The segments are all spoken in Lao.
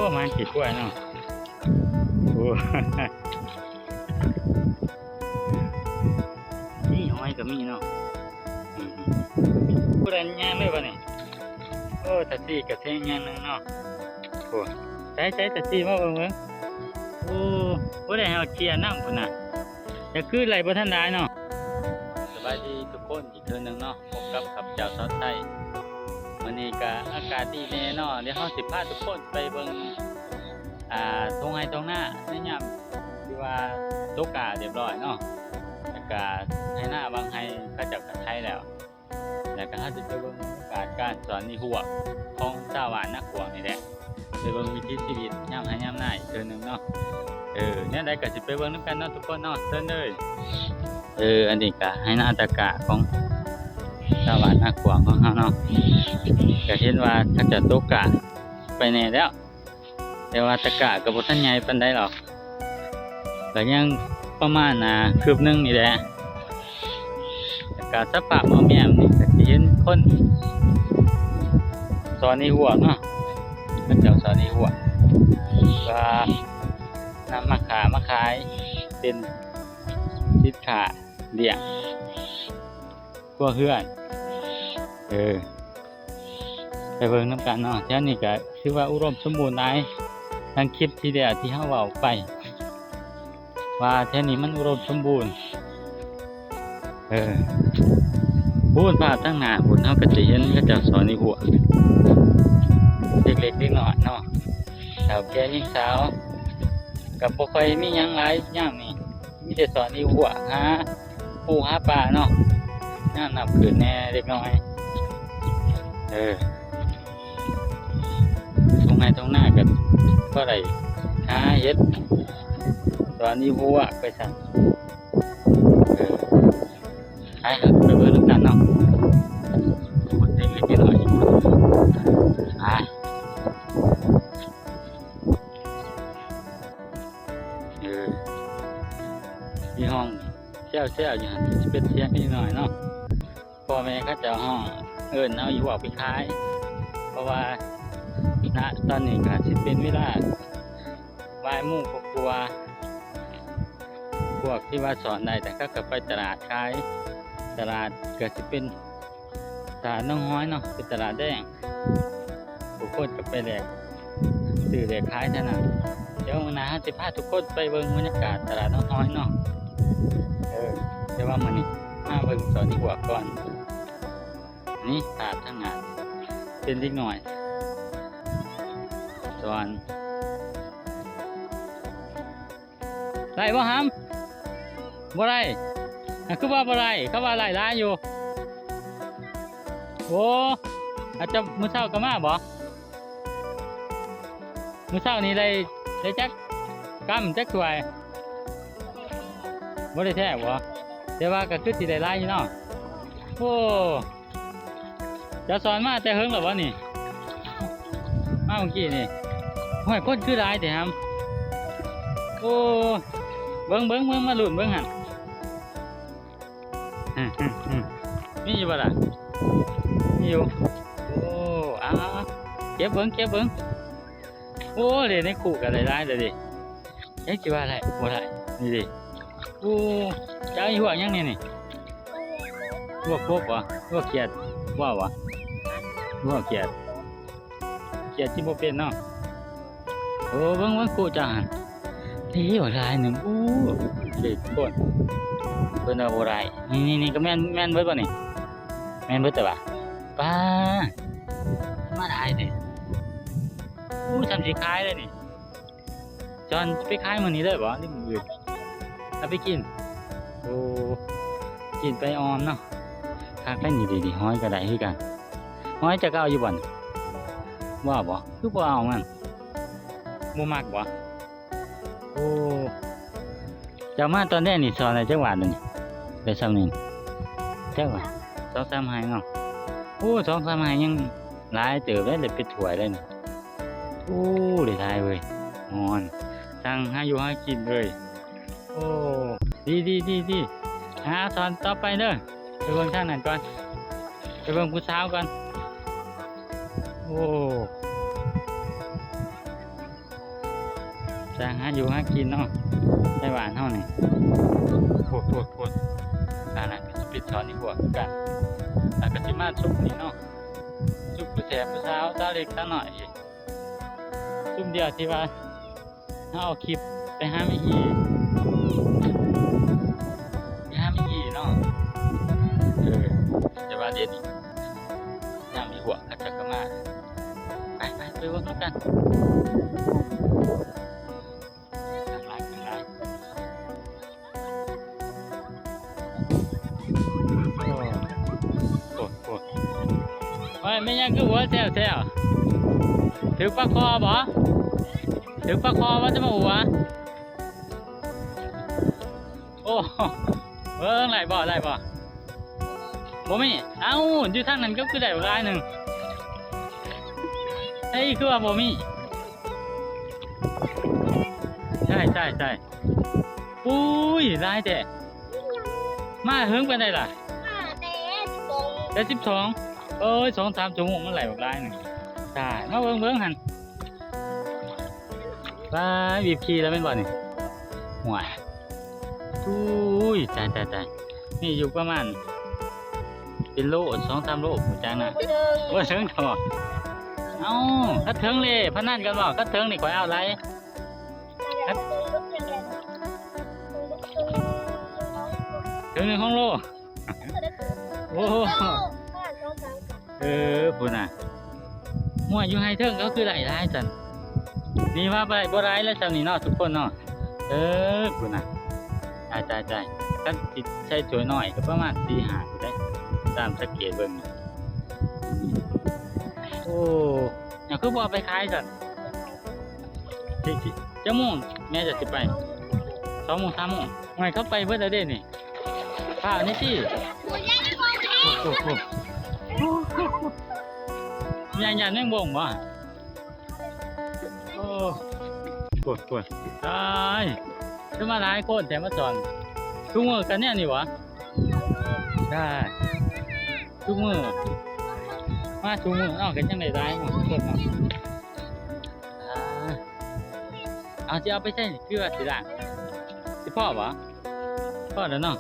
ໂອ້ ມາຂີ້ຄວາຍເນາະ. ໂອ້ ນີ້ຫອຍກໍມີເນາະ. ອືມ ຜູ້ໃດຍ່າງເລີຍບາດນີ້. ໂອ້ ຕາຊີກະເຊງຢ່າງໜຶ່ງເນາະ. ໂອ້ ໃສໆ ຕາຊີ ມາເບິ່ງເບິ່ງ. ໂອ້ ຜູ້ໃດເຮົາເຊຍນຳພຸ້ນນະ. ແຕ່ຄືໄລ່ບໍ່ທັນຫຼາຍເນາະ. ສະບາຍດີທຸກຄົນອີກເທື່ອໜຶ່ງເນາະ, ພົບກັບຂ້າພະເຈົ້າສອນໄຊ. ມື້ນີ້ກະອາກາດດີແດ່ເນາະ, ດຽວເຮົາຊິພາທຸກຄົນໄປເບິ່ງ ອ່າ ທົ່ງໄຮ່ທົ່ງນາໃນຍາມທີ່ວ່າຕົກກ້າຮຽບຮ້ອຍເນາະ, ແລ້ວກະໄຮ່ນາບາງໄຮ່ເຂົາເຈົ້າກະໄຖແລ້ວ. ແລ້ວກໍເຮົາຊິໄປເບິ່ງບັນຍາກາດການສອນອີ່ຫົວກຂອງຊາວບ້ານນາກວາງນີ້ແຫຼະ, ໄປເບິ່ງວິຖີຊີວິດຍາມໄຮ່ຍາມນາອີກເທື່ອໜຶ່ງເນາະ. ເອີ ແນວໃດກໍຊິໄປເບິ່ງນຳກັນເນາະທຸກຄົນເນາະ, ເຊີນເລີຍ. ເອີ ອັນນີ້ກໍໄຮ່ນາຕາກ້າຂອງຊາວບ້ານນາກວາງຂອງເຮົາເນາະ, ກໍເຫັນວ່າເຂົາເຈົ້າຕົກກ້າໄປແດ່ແລ້ວ. ແຕ່ວ່າຕາກ້າກໍບໍ່ທັນໃຫຍ່ປານໃດດອກ, ກໍຍັງປະມານ ອ່າ ຄືບໜຶ່ງນີ້ແຫຼະ. ແລ້ວກໍສະພາບອ້ອມແອ້ມນີ້ກໍຊິເຫັນຄົນສອນອີ່ຫົວກເນາະ, ເຂົາເຈົ້າສອນອີ່ຫົວກ ກໍນຳມາຄ້າມາຂາຍເປັນສິນຄ້າລ້ຽງຄົວເຮືອນ. ເອີ ໄປເບິ່ງນຳກັນເນາະ. ແຖວນີ້ກໍຖືວ່າອຸດົມສົມບູນຫຼາຍ, ດັ່ງຄລິບທີ່ແລ້ວທີ່ເຮົາເວົ້າໄປວ່າແຖວນີ້ມັນອຸດົມສົມບູນ. ເອີ ພຸ້ນພາບທາງໜ້າພຸ້ນ ເຮົາກໍຈະເຫັນເຂົາເຈົ້າສອນອີ່ຫົວກ ເດັກເລັກເດັກນ້ອຍເນາະ, ເຖົ້າແກ່ຍິງສາວ ກໍບໍ່ຄ່ອຍມີຫຍັງຫຼາຍຍາມນີ້. ມີແຕ່ສອນອີ່ຫົວກຫາປູຫາປາເນາະ, ຍາມນ້ຳຂຶ້ນແດ່ເລັກນ້ອຍ. ເອີ ທົ່ງໄຮ່ທົ່ງນາກໍພໍໄດ້ຫາເຫັດສອນອີ່ຫົວກໄປຊັ້ນ. ເອີ ໄປ ໄປເບິ່ງນຳກັນເນາະ, ເດັກເລັກເດັກນ້ອຍ ໄປ. ເອີ ມີຫ້ອງແຊວໆຢູ່ຫັ້ນ ຊິເປັນສຽງນິດໜ້ອຍເນາະ. ພໍ່ແມ່ເຂົາເຈົ້າຮ້ອງເອີ້ນເອົາອີ່ຫົວກໄປຂາຍ, ເພາະວ່າ ນະ ຕອນນີ້ກໍຊິເປັນເວລາບ່າຍໂມງກວ່າໆ. ພວກທີ່ວ່າສອນໄດ້ ແຕ່ເຂົາກໍໄປຕະຫຼາດຂາຍ, ຕະຫຼາດກໍຊິເປັນ ຕະຫຼາດໜອງຫອຍເນາະ, ເປັນຕະຫຼາດແດງ, ຜູ້ຄົນກໍໄປແລກຊື້ແລກຂາຍເທົ່ານັ້ນ. ດຽວມື້ໜ້າເຮົາຊິພາທຸກຄົນໄປເບິ່ງບັນຍາກາດຕະຫຼາດໜອງຫອຍເນາະ. ເອີ ແຕ່ວ່າມື້ນີ້ມາເບິ່ງສອນອີ່ຫົວກກ່ອນ. ນີ້ພາບທາງໜ້າເປັນເດັກນ້ອຍສອນ. ໄດ້ບໍ່ຫຳ? ບໍ່ໄດ້. ອາ ຄືວ່າບໍ່ໄດ້? ເຂົາວ່າໄດ້ຫຼາຍຢູ່. ໂອ້ ອາ ເຈົ້າ ມື້ເຊົ້າກໍມາບໍ່? ມື້ເຊົ້ານີ້ໄດ້ ໄດ້ຈັກກຳ ຈັກຖ້ວຍ? ບໍ່ໄດ້ແທ້ບໍ່? ແຕ່ວ່າກໍຄືຊິໄດ້ຫຼາຍຢູ່ເນາະ. ໂອ້ ເຈົ້າສອນມາແຕ່ເຫິງແລ້ວບໍ່ນີ້? ມາເມື່ອກີ້ນີ້. ໂອ້ຍ ຄົນຄືຫຼາຍແທ້ຫຳ. ໂອ້ ເບິ່ງ ເບິ່ງ ເບິ່ງ ມາລຸ້ນເບິ່ງຫັ້ນ. ອື ອື ອື ມີຢູ່ບໍ່ລະ? ມີຢູ່. ໂອ້ ເອົາ ເກັບເບິ່ງ ເກັບເບິ່ງ. ໂອ້ ເດ້ ໃນຄຸກໍໄດ້ຫຼາຍແລ້ວເດ້. ເອີ ຊິວ່າໄດ້ບໍ່ໄດ້ ນີ້ເດ້. ໂອ້ ເຈົ້າອີ່ຫົວກຫຍັງນີ້ນີ້? ຫົວກກົບບໍ່? ຫົວກຂຽດ ວ່າວະ? ຫົວກຂຽດ ຂຽດຊິບໍ່ເປັນເນາະ. ໂອ້ ເບິ່ງ ເບິ່ງຄຸເຈົ້າຫັ້ນ. ເອີ ບັກຫຼາຍໜຶ່ງ. ໂອ້ ເດັກຄົນ ເພິ່ນວ່າບໍ່ໄດ້. ນີ້ ນີ້ ນີ້ກໍແມ່ນ ແມ່ນເບິດບໍ່ນີ້? ແມ່ນເບິດແຕ່ວ່າ ປ້າ ມາຫຼາຍແທ້. ໂອ້ ຊ່ຳຊິຂາຍເລີຍນີ້. ຈອນໄປຂາຍມື້ນີ້ເລີຍບໍ່ ຫຼືມື້ອື່ນ? ເອົາໄປກິນ. ໂອ້ ກິນໄປອອມເນາະ. ຄັກໄດ໋ນີ້. ເດ ນີ້ຫອຍກໍໄດ້ຄືກັນ. ຫອຍເຈົ້າກໍເອົາຢູ່ບໍ່ນີ້? ບໍ່ເອົາບໍ່? ຄືບໍ່ເອົາມັນ? ບໍ່ມັກບໍ່? ໂອ້ ເຈົ້າມາຕອນແລກນີ້ສອນໄດ້ຈັກຫວ່ານແລ້ວນີ້? ໄດ້ຊ່ຳນີ້ ຈັກຫວ່ານ? ສອງສາມໄຮ່ເນາະ. ໂອ້ ສອງສາມໄຮ່ຍັງຫຼາຍເຕີບເດ້ ໄດ້ເປັນຖ້ວຍໄດ້ນີ້. ໂອ້ ໄດ້ຫຼາຍເວີຍ. ຮ້ອນ ຊ່າງຫາຢູ່ຫາກິນເລີຍ. ໂອ້ ດີ ດີ ດີ ດີ. ຫາສອນຕໍ່ໄປເດີ. ໄປເບິ່ງທາງນັ້ນກ່ອນ ໄປເບິ່ງຜູ້ສາວກ່ອນ. ໂອ້ ສ້າງຫາຢູ່ຫາກິນເນາະ ໃນບ້ານເຮົານີ້. ໂພດ ໂພດ ໂພດ ອັນນັ້ນກໍຊິໄປສອນອີກພວກຄືກັນ ແລ້ວກໍຊິມາຊຸມນີ້ເນາະ ຊຸມຜູ້ແສບຜູ້ສາວ ສາວເລັກສາວນ້ອຍອີກ ຊຸມດຽວທີ່ວ່າ ເຮົາເອົາຄລິບໄປຫາແມ່ອີ່ ໄປຫາແມ່ອີ່ເນາະ. ເອີ ແຕ່ວ່າດຽວນີ້ຍາມອີ່ຫົວເຂົາເຈົ້າກໍມາ ໄປ ໄປ ໄປເບິ່ງນຳກັນ. ຫຼາຍ ຫຼາຍ. ໂອ້ ໂອ້ ໂອ້ ໂອ້ຍ ແມ່ນຫຍັງຄືຫົວແຊວໆ? ຖືກປາຄໍບໍ່? ຖືກປາຄໍບໍ່ ຈະມາຫົວ? ໂອ້ ເບິ່ງ ໄດ້ບໍ່ ໄດ້ບໍ່? ບໍ່ມີ. ເອົ້າ ຢູ່ທາງນັ້ນກໍຄືໄດ້ບັກຫຼາຍໜຶ່ງ. ເອີຍ ຄືວ່າບໍ່ມີ. ໃຊ່ ໃຊ່ ໃຊ່. ອຸ້ຍ ຫຼາຍແທ້. ມາເຫິງປານໃດລະ? ມາແຕ່ສິບສອງ ແຕ່ສິບສອງ. ໂອ້ຍ ສອງສາມຊົ່ວໂມງ ມັນໄດ້ບັກຫຼາຍໜຶ່ງ. ຕາຍ ມາເບິ່ງ ເບິ່ງຫັ້ນ. ປາດ ບີບຂີ່ແລ້ວແມ່ນບໍ່ນີ້? ໂອ້ຍ ອຸ້ຍ ຕາຍ ຕາຍ ຕາຍ. ນີ້ຢູ່ປະມານເປັນໂລ ສອງສາມໂລ ບໍ່ຈັກນະ. ບໍ່ເຖິງດອກ. ເອົ້າ ຄັນເຖິງເດ້ ພະນັນກັນບໍ່? ຄັນເຖິງນີ້ຂ້ອຍເອົາຫຼາຍ. ເຖິງໜຶ່ງຂອງໂລ. ໂອ້ ເອີ ພຸ້ນນະ. ໝວຍຢູ່ໄຮ່ເທິງເຂົາຄືໄດ້ຫຼາຍຊັ້ນ. ນີ້ວ່າໄປບໍ່ໄດ້ແລ້ວຊ່ຳນີ້ເນາະ ທຸກຄົນເນາະ. ເອີ ພຸ້ນນະ. ຕາຍ ຕາຍ ຕາຍ. ຄັນຊິໃສ່ຖ້ວຍນ້ອຍກໍປະມານສີ່ຫ້ານີ້ໄດ໋ ຕາມສັງເກດເບິ່ງ. ໂອ້ ຫຍັງຄືບໍ່ເອົາໄປຂາຍຊັ້ນ? ຈັກໂມງແມ່ຈະຊິໄປ? ສອງໂມງ ສາມໂມງ. ໂອ້ຍ ເຂົາໄປເບິດແລ້ວເດ້ນີ້. ພານີ້ຕິ. ໂອ້ໂຫ ຍ່ານ ຍ່ານແມງບົງບໍ່? ໂອ້ ໂພດ ໂພດ. ຕາຍ ຄືມາຫຼາຍຄົນແທ້ມາສອນ. ທຸກມື້ກັນແນວນີ້ຫວາ? ໄດ້ ທຸກມື້ ມາທຸກມື້ເນາະ ກໍຈັ່ງໄດ້ຫຼາຍເນາະ ທຸກຄົນເນາະ. ອ່າ ເອົາ ຊິເອົາໄປໃສນີ້? ຄືວ່າຊິລ້າງ ຊິພໍບໍ່? ພໍແລ້ວເນາະ.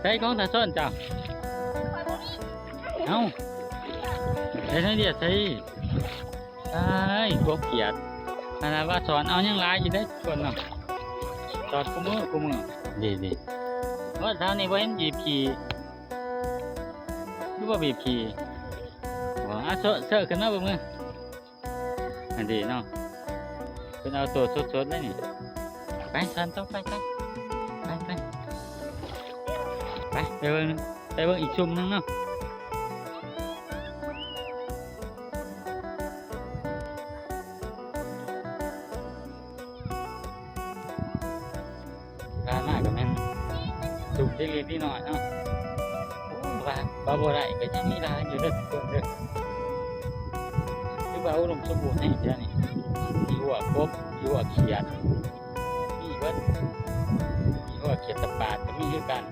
ໃສຂອງຕາຊອນເຈົ້າ? ເອົ້າ ໃສທາງດຽວໃສ? ອ້າຍ ກົບກຽດ. ອັນນັ້ນວ່າສອນເອົາຍັງຫຼາຍຢູ່ເດ້ ຄົນເນາະ ສອນຄູ່ມື້ ຄູ່ມື້. ດີໆ ວ່າເຊົ້ານີ້ບໍ່ເຫັນບີບຂີ່ ຄືບໍ່ບີບຂີ່. ບໍ່ ອ່ະ ເຊີ ເຊີຂຶ້ນມາເບິ່ງເບິ່ງ. ອັນດີເນາະ ເພິ່ນເອົາໂຕສົດໆເລີຍນີ້. ໄປ ສອນຕໍ່ໄປ ໄປ ໄປ ໄປ ໄປເບິ່ງ ໄປເບິ່ງອີກຊຸມໜຶ່ງເນາະ. ຜ່ານມາກໍແມ່ນສຸກເລັກໆນ້ອຍໆເນາະ. ໂອ້ ວ່າ ວ່າບໍ່ໄດ້ກໍຍັງມີຫຼາຍຢູ່ເດີທຸກຄົນເດີ. ຖືວ່າອຸດົມສົມບູນແຮງເທື່ອນີ້ ອີ່ຫົວກົບ ອີ່ຫົວຂຽດ ມີເບິດ. ອີ່ຫົວຂຽດຕະປາດກໍມີຄືກັນ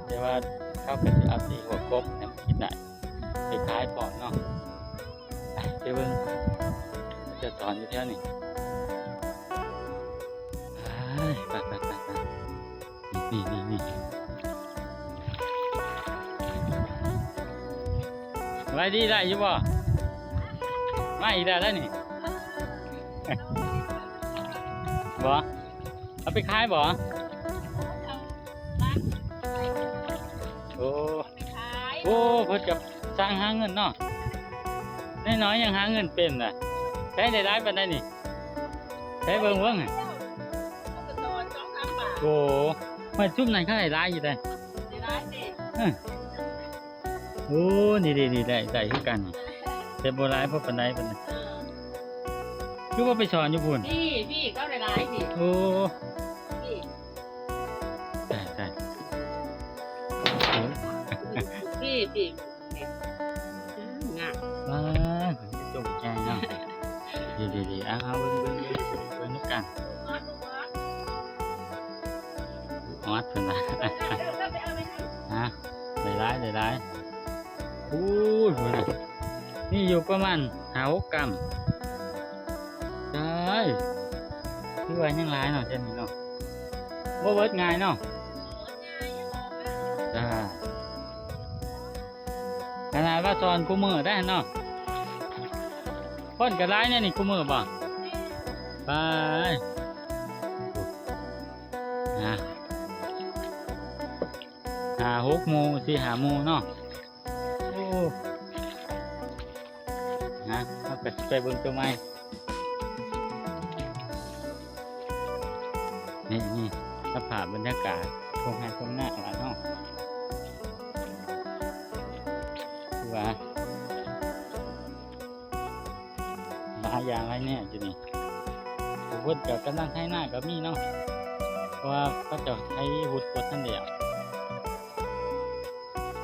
ແຕ່ວ່າເຂົາກໍຊິເອົາແຕ່ອີ່ຫົວກົບໃຫ້ມັນກິນໄດ້ ໄປຂາຍພ້ອມເນາະ. ໄປ ໄປເບິ່ງ ຈະສອນຢູ່ແຖວນີ້. ໄປ ໄປ ໄປ ໄປ ໄປ. ນີ້ ນີ້ ນີ້ ສະບາຍດີ ໄດ້ຢູ່ບໍ່? ມາອີກແລ້ວ ໄດ້ນີ້ ບໍ່? ເອົາໄປຂາຍບໍ່? ໂອ້ ໂອ້ ເພິ່ນກໍຊ່າງຫາເງິນເນາະ ນ້ອຍໆຍັງຫາເງິນເປັນນະ. ໄດ້ຫຼາຍປານໃດນີ້? ໃຫ້ເບິ່ງເບິ່ງ. ໂອ້ ໄມ້ຊຸມນັ້ນກໍໄດ້ຫຼາຍຢູ່ເດ້. ໄດ້ຫຼາຍຕິ? ເອີ ໂອ້ ນີ້ເດ້ ນີ້ໄດ້ ໄດ້ຄືກັນ ແຕ່ບໍ່ຫຼາຍພໍປານໃດປານໃດ. ເອີ ຄືວ່າໄປສອນຢູ່ພຸ້ນ? ນີ້ ນີ້ ເຂົາໄດ້ຫຼາຍນີ້. ໂອ້ ນີ້ ຕາຍ ຕາຍ. ໂອ້ ນີ້ ນີ້ ງາມ ວ້າ ຕົກໃຈເນາະ. ດີໆໆ ເອົາ ເອົາ ເບິ່ງ ເບິ່ງ ເບິ່ງ ເບິ່ງນຳກັນ. ຮອດເພິ່ນວ່າ ຮະ ໄດ້ຫຼາຍ ໄດ້ຫຼາຍ. ໂອ້ຍ ພຸ້ນນະ ມີຢູ່ປະມານຫ້າຫົກກຳ. ຕາຍ ຄືວ່າຍັງຫຼາຍເນາະ ແຖວນີ້ເນາະ ບໍ່ເບິດງ່າຍເນາະ. ຈ້າ ຂະໜາດວ່າສອນຄູ່ມື້ໄດ໋ຫັ້ນເນາະ ຄົນກໍຫຼາຍແນວນີ້ຄູ່ມື້ບໍ? ໄປ ອ່າ ຫ້າຫົກໝູ່ ສີ່ຫ້າໝູ່ເນາະ. ໂອ້ ນະ ເຮົາກໍຊິໄປເບິ່ງຕົວໃໝ່. ນີ້ ນີ້ ສະພາບບັນຍາກາດທົ່ງໄຮ່ທົ່ງນາບ້ານເຮົາ ຄືວ່າຫຼາຍຢ່າງຫຼາຍແນວຢູ່ນີ້. ຜູ້ຄົນກໍກຳລັງໄຖນາກໍມີເນາະ ເພາະວ່າເຂົາເຈົ້າໄຖຮຸດບໍ່ທັນແລ້ວ.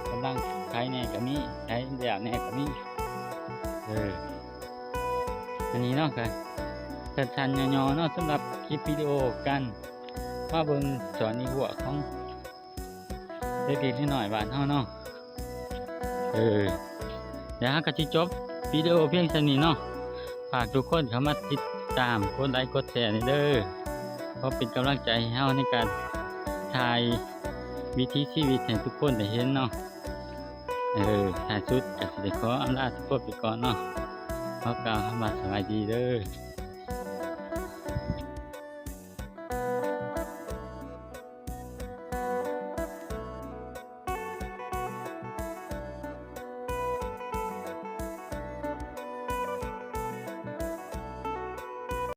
ກຳລັງໄຖແດ່ກໍມີ ໄຖແລ້ວແດ່ກໍມີ. ເອີ ອັນນີ້ເນາະ ກໍສັ້ນໆຫຍໍ້ໆເນາະ ສຳລັບຄລິບວິດີໂອການມາເບິ່ງສວນອີ່ຫົວຂອງເລັກໆນ້ອຍໆບ້ານເຮົາເນາະ. ເອີ ແລ້ວເຮົາກໍຊິຈົບວິດີໂອພຽງສ່ຳນີ້ເນາະ. ຝາກທຸກຄົນເຂົ້າມາຕິດຕາມ ກົດໄລກົດແຊແດ່ເດີ ເພື່ອເປັນກຳລັງໃຈໃຫ້ເຮົາໃນການຖ່າຍວິຖີຊີວິດໃຫ້ທຸກຄົນໄດ້ເຫັນເນາະ. ເອີ ທ້າຍສຸດກໍຊິໄດ້ຂໍອຳລາທຸກຄົນໄປກ່ອນເນາະ. ຂໍກ່າວຄຳວ່າສະບາຍດີເດີ.